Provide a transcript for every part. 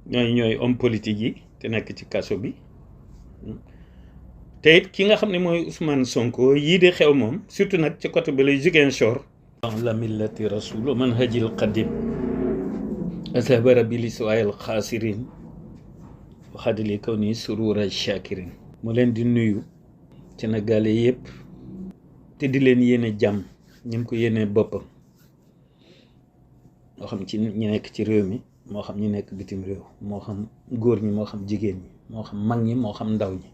ñooy homme politique yi te nekk ci kaso bi te it ki nga xam ne mooy Ousmane Sonko yii di xew moom surtout nag ci côté bi lay Ziguinchor la millati rasul man hajil qadim asabara bi liswaayal xaasirin waxadali kaw ni surura shakirin mu leen di nuyu Sénégalais yëpp te di leen yéene jàmm ñu ko yéene boppam moo xam ci ñi nekk ci réew mi moo xam ñi nekk bitim réew moo xam góor ñi moo xam jigéen ñi moo xam mag ñi moo xam ndaw ñi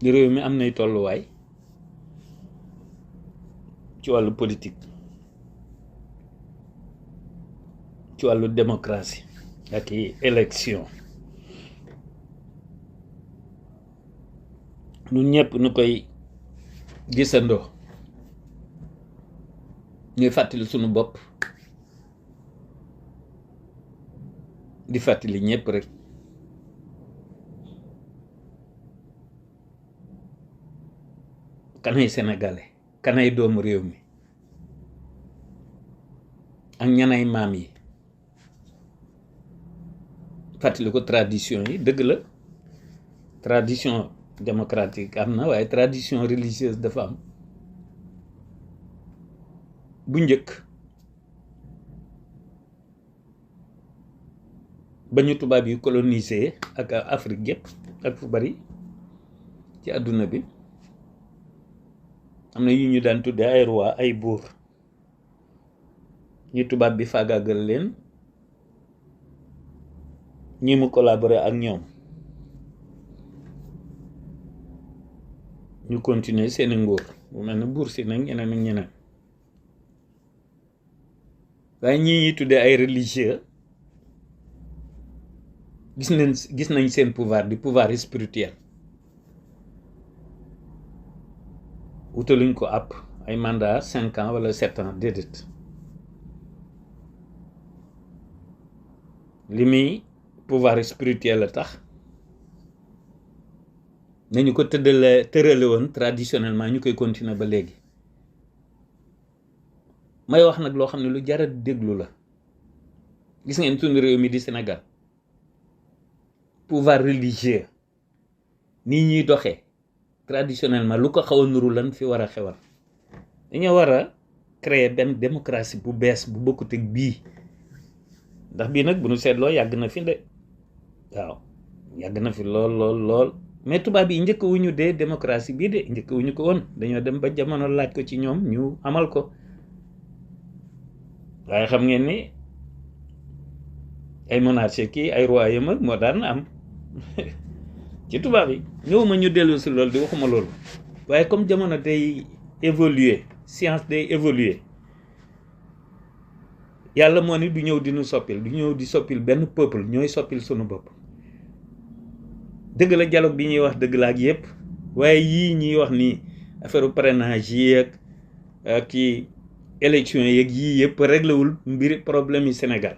di réew mi am nay tolluwaay ci wàllu politique ci wàllu démocratie ak i élection ñun ñëpp nu koy gisandoo ñuy fàttali sunu bopp di fàttali ñëpp rek kanay sénégalais kanay doomu réew mi ak ñanay maam yi fàttali ko tradition yi dëgg la tradition démocratique am na waaye tradition religieuse dafa am bu njëkk ba ñu tubaab yi colonisé ak Afrique yëpp ak fu bari ci àdduna bi am na yu ñu daan tudde ay roi ay buur ñu tubaab bi faagaagal leen ñi mu collaborer ak ñoom ñu continuer seeni nguur bu mel ne buur si nag ñeneen ak ñeneen waaye ñii ñuy tuddee ay religieux gis nañ seen pouvoir di pouvoir spirituel wutaluñ ko àpp ay mandat 5 ans wala 7 ans déedéet li muy pouvoir spirituel la tax nañu ko tërale woon traditionnellement ñu koy continuer ba léegi may wax nag loo xam ne lu jar a déglu la gis ngeen sunu réew mi di Sénégal pouvoir religieux nii ñuy doxee traditionnellement lu ko xaw a nuru lan fi war a xewal dañoo war a créer benn démocratie bu bees bu bokkut ak bii ndax bii nag bu nu seetloo yàgg na fi de waaw yàgg na fi lool mais tubaab yi njëkk wuñu dee démocratie bii de njëkk wuñu ko woon dañoo dem ba jamono laaj ko ci ñoom ñu amal ko waaye xam ngeen ni ay monarchie kii ay royaume moo daan am ci tubaab yi ñëwuma ñu dellu si loolu di waxuma loolu waaye comme jamono day évoluer science day évoluer yàlla moo ni du ñëw di nu soppil du ñëw di soppil benn peuple ñooy soppil sunu bopp dëgg la dialogue bi ñuy wax dëgg la ak yëpp waaye yii ñuy wax ni affaire parrainage yi ak kii élection yeeg yii yëpp réglewul mbiri problème yi Sénégal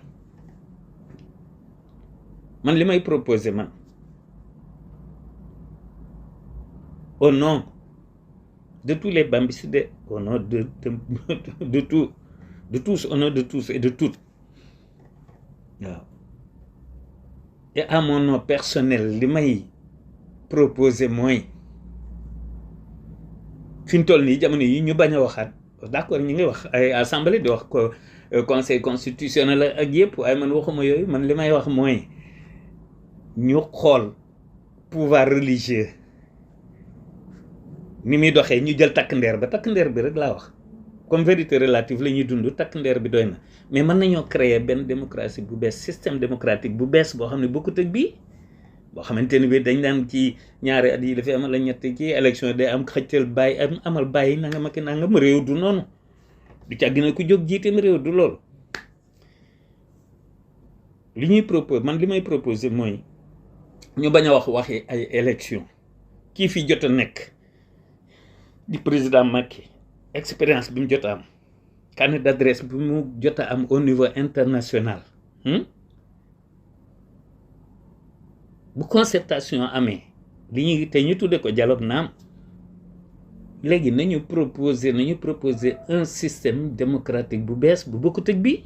man li may proposer man au nom de tous les bambicidés au nom de tous au nom de tous et de toutes waaw et à mon nom personnel li may proposer mooy fi ñu toll nii jamono yi ñu bañ a waxaat d'accord ñu ngi wax ay assemblée di wax ko conseil constitutionnel ak yëpp waaye man waxuma yooyu man li may wax mooy ñu xool pouvoir religieux ni muy doxee ñu jël takk ndeer bi rek laa wax comme vérité relative la ñuy dund takk ndeer bi doy na mais mën nañoo créer benn démocratie bu bees système démocratique bu bees boo xam ne bokkut ak bii boo xamante ni bi dañ daan ci ñaari at yi dafay amal la ñetti ci élection day am xëccal bàyyi amal bàyyi nangam ak nangam réew du noonu du ca gën a ku jóg jiitam réew du loolu li ñuy propose man li may proposer mooy ñu bañ a waxi ay élection kii fi jot a nekk di président Macky expérience bi mu jot a am carnet d'adresse bi mu jot a am au niveau international bu concertation amee li ñuy te ñu tudde ko dialogue naam léegi nañu proposer un système démocratique bu bees bu bokkut ak bii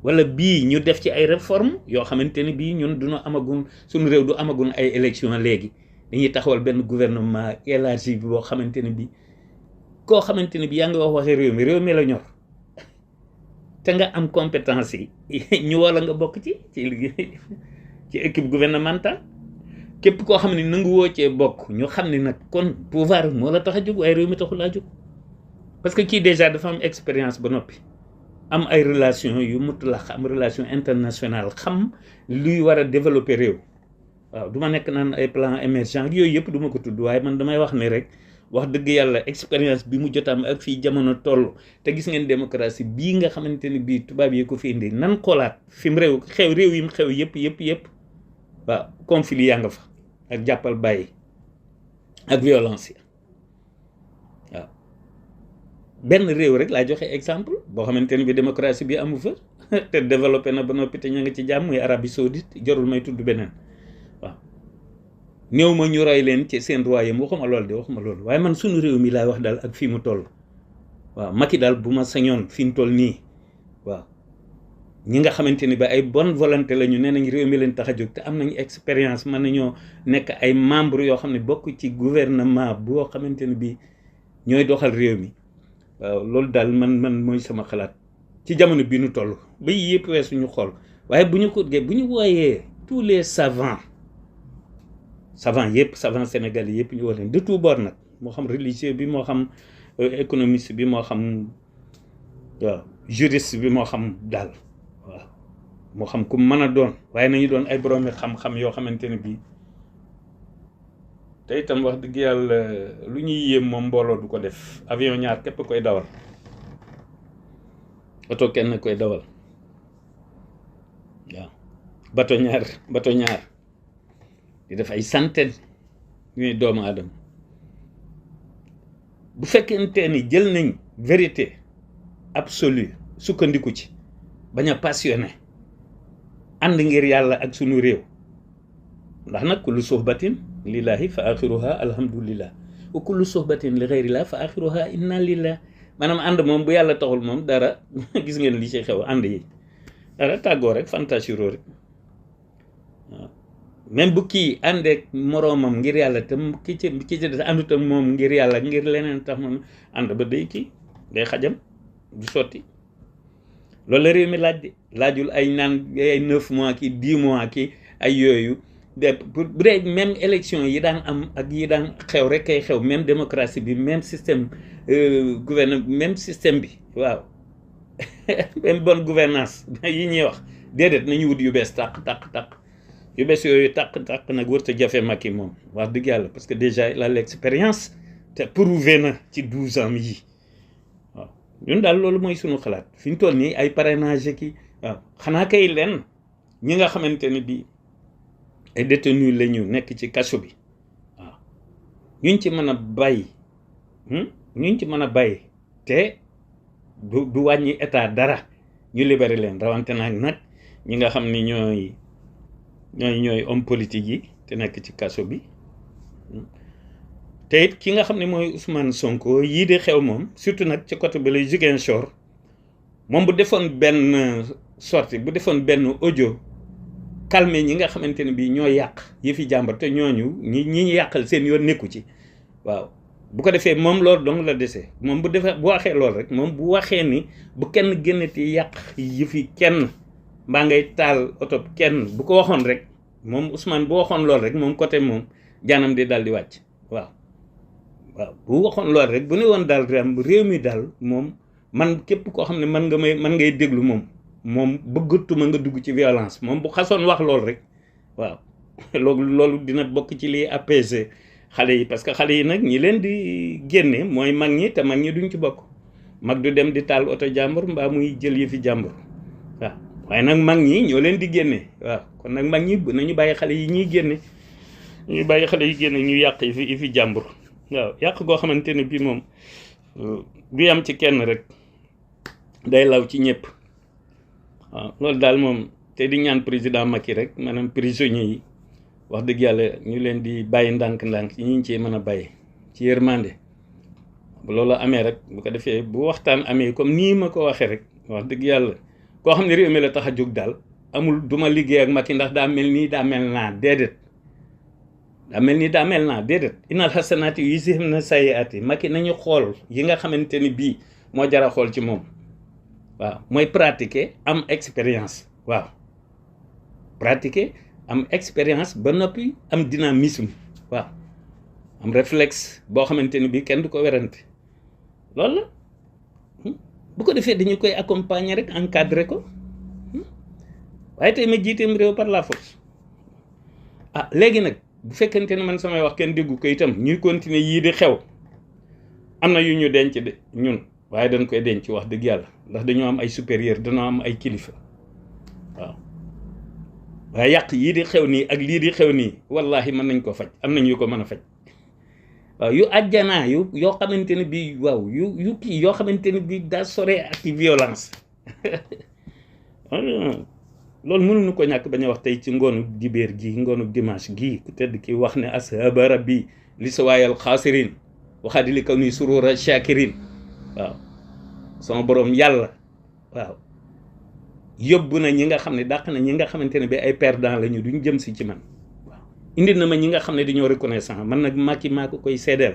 wala bii ñu def ci ay réforme yoo xamante ni bii ñun duñu amagun suñu réew du amagun ay élection léegi dañuy taxawal benn gouvernement élargi bi boo xamante ni bii koo xamante ni bii yaa ngi wax waxee réew mi la ñor te nga am compétence yi ñu wala nga bokk ci équipe gouvernementale képp koo xam ne nangu woo cee bokk ñu xam ne nag kon pouvoir moo la tax a jóg waaye réew mi taxul laa jóg parce que kii déjà dafa am expérience ba noppi am ay relation yu mutlax am relation internationale xam luy war a développer réew waaw du ma nekk naan ay plan émergent yooyu yëpp du ma ko tudd waaye man damay wax ne rek wax dëgg yàlla expérience bi mu jotaam ak fii jamono toll te gis ngeen démocratie bii nga xamante ni bii tubaab yi ko fi indi nan xoolaat fi mu réew yi mu xew yëpp waaw conflit yaa nga fa ak jàppal bàyyi ak violence yi waaw benn réew rek laa joxe exemple boo xamante ni bi démocratie bi amu fa te développé na ba noppi te ña nga ci jàmm muy Arabie Saoudite jarul may tudd beneen waaw néew ma ñu roy leen ci seen royaume waxuma loolu waaye man sunu réew mi laay wax daal ak fii mu toll waaw Macky daal bu ma sañoon fi mu toll nii waaw ñi nga xamante ni ba ay bonne volonté la ñu nee nañ réew mi leen tax a jóg te am nañu expérience mën nañoo nekk ay membre yoo xam ne bokk ci gouvernement boo xamante ni bi ñooy doxal réew mi waaw loolu daal man mooy sama xalaat ci jamono bi nu toll ba yëpp weesu ñu xool waaye bu ñu wooyee tous les savants yëpp savants sénégalais yëpp ñu woo leen de tout bord nag moo xam religieux bi moo xam économiste bi moo xam waaw juriste bi moo xam daal waaw moo xam ku mën a doon waaye nañu doon ay boroomi xam-xam yoo xamante ne bii te itam wax dëgg yàlla lu ñuy yéem moom mbooloo du ko def avion ñaar képp koy dawal oto kenn koy dawal waaw bato ñaar di def ay centaine ñuy doomu aadama bu fekkente ni jël nañ vérité absolue sukkandiku ci bañ a passionné ànd ngir yàlla ak sunu réew ndax nag kullu suhbatin lillahi fa axiruha alhamdulillah wa kullu suhbatin li xeyrillah fa axiruha inna lillah maanaam ànd moom bu yàlla taxul moom dara gis ngeen li ci xew ànd yi dara tàggoo rek fantasiro rek waaw même bu kii àndeek moroomam ngir yàlla te ki ci des àndut ak moom ngir yàlla ngir leneen tax moom ànd ba day kii day xajam du sotti loolu la réew mi laaj de laajul ay naan ay 9 mois ki 10 mois ki ay yooyu bu dee même élection yi daan am ak yi daan xew rek kay xew même démocratie bi même système gouvernement même système bi waaw même bonne gouvernance yi ñuy wax déedéet nañu wut yu bees tàq yu bees yooyu tàq nag wërta jafe Macky moom wax dëgg yàlla parce que déjà il a l'expérience te prouvé na ci 12 ans yi waaw ñun daal loolu mooy sunu xalaat fi ñu toll nii ay parrainage ki waaw xanaa kay leen ñi nga xamante ne bii ay détenus la ñu nekk ci kaso bi waaw ñuñ ci mën a bàyyi te du wàññi état dara ñu libéré leen rawante nag ñi nga xam ni ñooy homme politique yi te nekk ci kaso bi te it ki nga xam ne mooy Ousmane Sonko yii di xew moom surtout nag ci côté bi lay Ziguinchor moom bu defoon benn sortie bu defoon benn audio calmer ñi nga xamante ne bii ñoo yàq yëfi jàmbar te ñooñu ñi yàqal seen yoon nekku ci waaw bu ko defee moom loolu dong la dese moom bu waxee loolu rek moom bu waxee ni bu kenn génnati yàq yëfi kenn mbaa ngay taal oto kenn bu ko waxoon rek moom Ousmane bu waxoon loolu rek moom côté moom jaanam di daal di wàcc waaw bu waxoon loolu rek bu ne woon daal réew mi daal moom man képp koo xam ne man ngay déglu moom bëggatuma nga dugg ci violence moom bu xasoon wax loolu rek waaw loolu dina bokk ci liy apaiser xale yi parce que xale yi nag ñi leen di génne mooy mag ñi te mag ñi duñ ci bokk mag du dem di taal oto jàmbur mbaa muy jël yëfi jàmbur waaw waaye nag mag ñi ñoo leen di génne waaw kon nag mag ñi nañu bàyyi xale yi ñuy génne ñu yàq yi fi jàmbur waaw yàq goo xamante ne bii moom du yam ci kenn rek day law ci ñëpp waaw loolu daal moom te di ñaan président Macky rek maanaam prisonniers yi wax dëgg yàlla ñu leen di bàyyi ndànk-ndànk ñu cee mën a bàyyi ci yërmande bu loolu amee rek bu ko defee bu waxtaan amee comme nii ma ko waxee rek wax dëgg yàlla koo xam ne réew mi la tax a jóg daal amul duma liggéey ak Macky ndax daa mel nii daa mel naa déedéet daa mel nii daa mel naa déedéet innal hasanaati yuzhibna sayyi'aati Macky nañu xool yi nga xamante ni bii moo jar a xool ci moom waaw mooy pratiquer am expérience waaw pratiquer am expérience ba noppi am dynamisme waaw am réflexe boo xamante ni bii kenn du ko werante loolu la bu ko defee dañu koy accompagner rek encadrer ko waaye tey ma jiiteem réew par la force ah léegi nag bu fekkente ne man samay wax kenn déggu ko itam ñuy continuer yii di xew am na yu ñu denc de ñun waaye dañ koy denc wax dëgg yàlla ndax dañoo am ay supérieur dañoo am ay kilifa waaw waaye yàq yii di xew nii ak lii di xew nii wallahi mën nañ ko faj am nañ yu ko mën a faj waaw yu àjjanaa yoo xamante ne bii waaw yu kii yoo xamante ne bii daa sore ak violence loolu mënuñu ko ñàkk bañ a wax tey ci ngoonu dibéer gi ngoonu dimanche gii ku tedd ki wax ne ashaba rabbi li sawaayal xaasirin waxaadi li kaw nii surura shakirin waaw sama borom yàlla waaw yóbbu na ñi nga xam ne dàq na ñi nga xamante ne bi ay perdant la ñu duñ jëm si ci man waaw indi na ma ñi nga xam ne dañoo reconnaissant man nag Macky maa ko koy seedeel